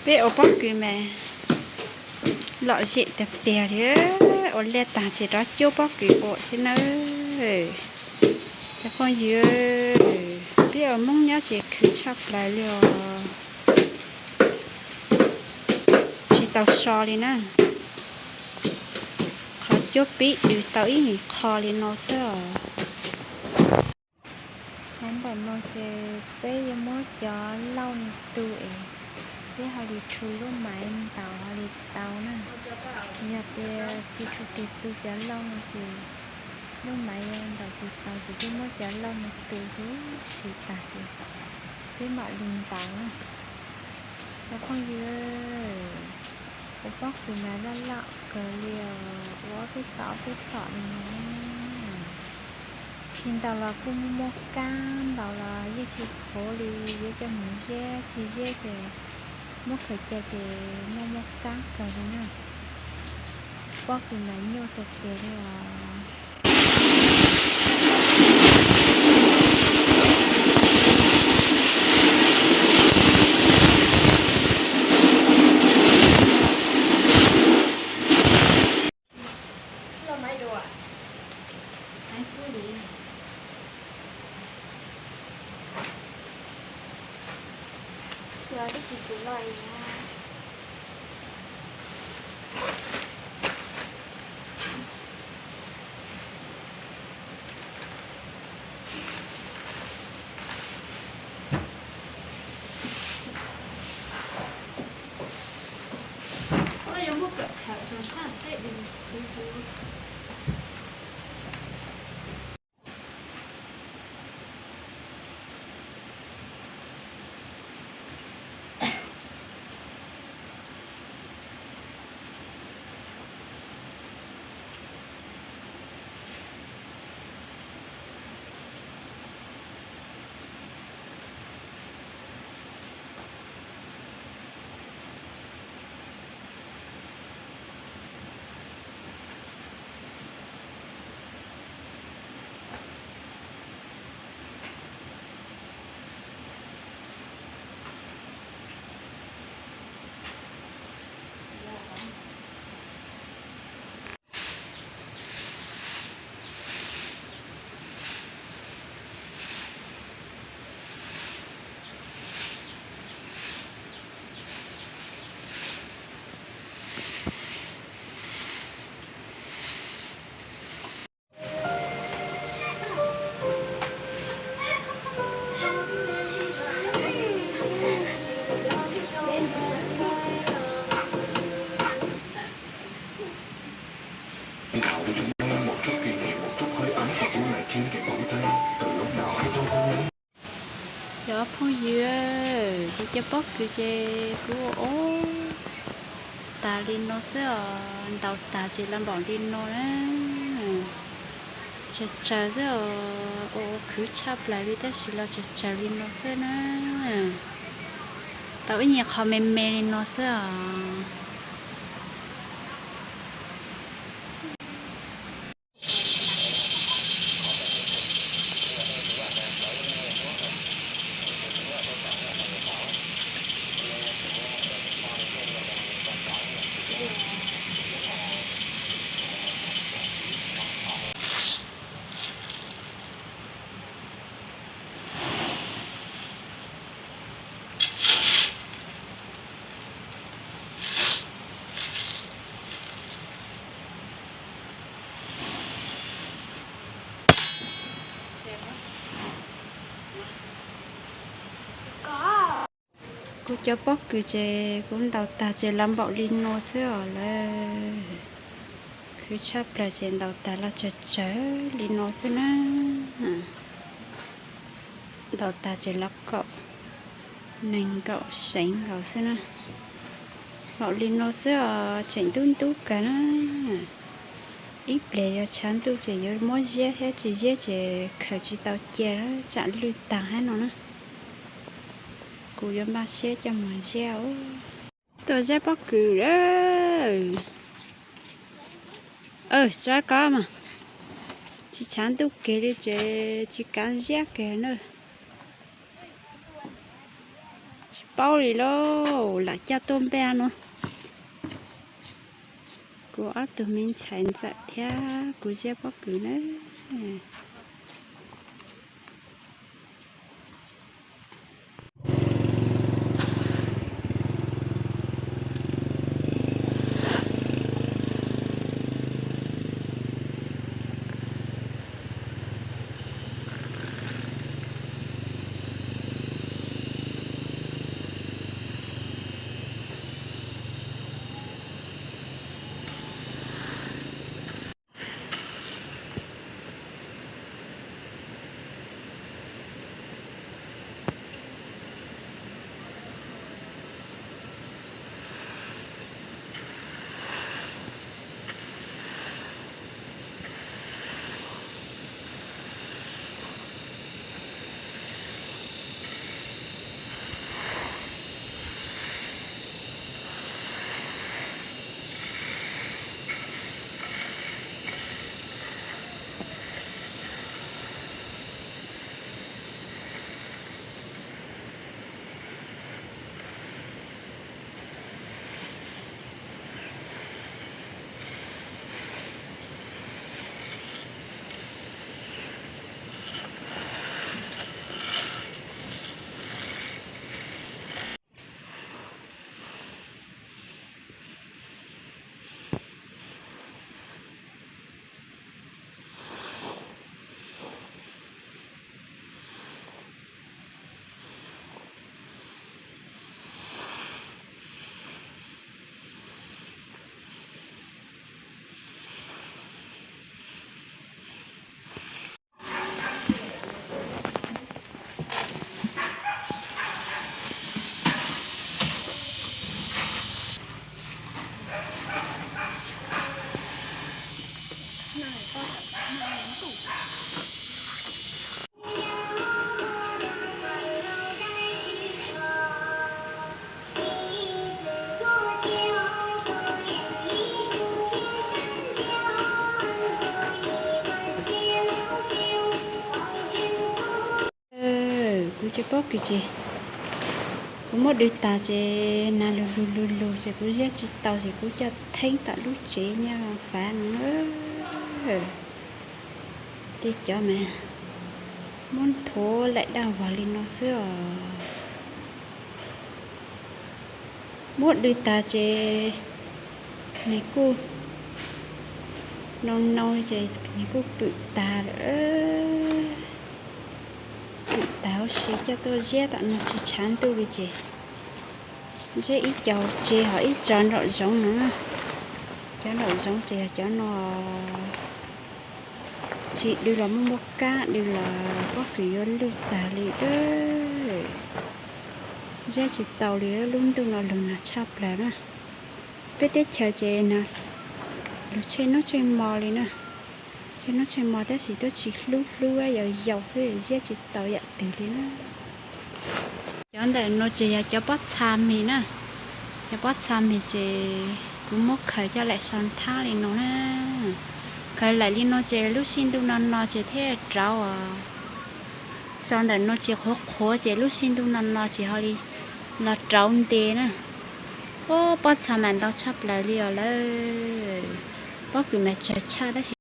Peb ua pob kws mas lom zem tiag tiag li, ua liaj tag ces rov cuab pob kws ua thiab nawb. Cov phooj ywg, peb ua Hmoob nyob ces khwv tshaj plaws li os. Tsis tau so li na, qhov cuab pib dws tau ib nyuag qho li no xwb os. Hais ntawm no ces peb yuav muab cov lauj no tu es peb ho li rhu lub maiv ntaus ho li tau na. Yog tias tsis rhu tes tu cov lauj no ces lub maiv ntaus tsis tau ces peb muab cov lauj no tu huv si tag ces peb mam li ntaus na. Cov phooj ywg, ua pob kws mas laj laj kawg li os, ua ob peb tom ob peb tom li no. Tsis ntaus los kuj muaj muaj kab, ntaus los yeej tsis qhuav li, yuav coj mus ziab, tsis ziab ces muab khaws cia ces muaj muaj kab kawg li na. Pob kws mas nyuaj tiag tiag li os. Tạo cho chúng em một chút kỷ niệm, một chút hơi ấm và vui vẻ trên cái bóng tay từ lúc nào hay không hay. Cov phooj ywg, kuv cov pob kws ces kuv ua ua tag li no xwb os, ntaus tag ces los npaum li no na. Tsawg tsawg xwb os, ua ua khwv tshaj plaws li tab sis los tsawg tsawg li no xwb na. Tau ib nyuag qho me me li no xwb os. Kuv cov pob kws ces kuv ntaus tag ces los npaum li no xwb os lawm. Khwv tshaj plaws ces ntaus tag los tsawg tsawg li no xwb na. Ntaus tag ces los kaum nees nkaum seev nkaus xwb na. Npaum li no xwb os, tseem ntub ntub kawg na. Ib pliag yuav tshav ntuj ces yuav muab ziab thiab, tsis ziab ces khaws tsis tau cia, tsam lwj tag hab no na. Kuv yuav npaj siab coj mus ziab os. Tuaj ziab pob kws lawm. Tso ko mas, tsis tshav ntuj kiag li ces tsis kav ziab kiag na. Tsis Paub li lauj, lam coj tuaj npaj no. Kuv ob tug me ntxhais ntxawm thiab kuv ziab pob kws na. Kuv cov pob kws ces kuv muab dws tas ces nas lug lug lug lug ces kuv ziab tsis tau ces kuv coj theeb tom lub tsev nyob fav no. Tej cov mas muab nthuav laim daj vog li no xwb os. Muab dws tas ces nws kuj nau nau ces nws kuj pwm tas lawm. Pwm tas huv si coj tuaj ziab tom no tsis tshav ntuj li ces ziab ib co tseg ho ib co nraum zoov no. Cov nraum zoov ces yog cov no tsis dws los muaj muaj kab, dws los pob kws yuav lwj tag li. Ziab tsis tau li, lub ntuj no lug nag tshaj plaws na. Peb teb chaws ces lug tsheej hnub tsheej hmo li na. Tsheej hnub tsheej hmo tab sis twb tsis hlub hlub, yau yau xwb, ziab tsis tau yam twg li na. Cov ntawm no ces yog cov pob txha mis na. Cov pob txha mis ces kuv muab khaws coj laim sau nthab li no na. Khaws laim li no ces lub sij ntuj no no ces thiaj rauv os. Cov ntawm no ces qhuav qhuav ces lub sij ntuj no no ces ho li los rauv nte na. Pob txha mas ntau tshaj plaws li os lawm. Pob kws mas tsawg tshaj tab sis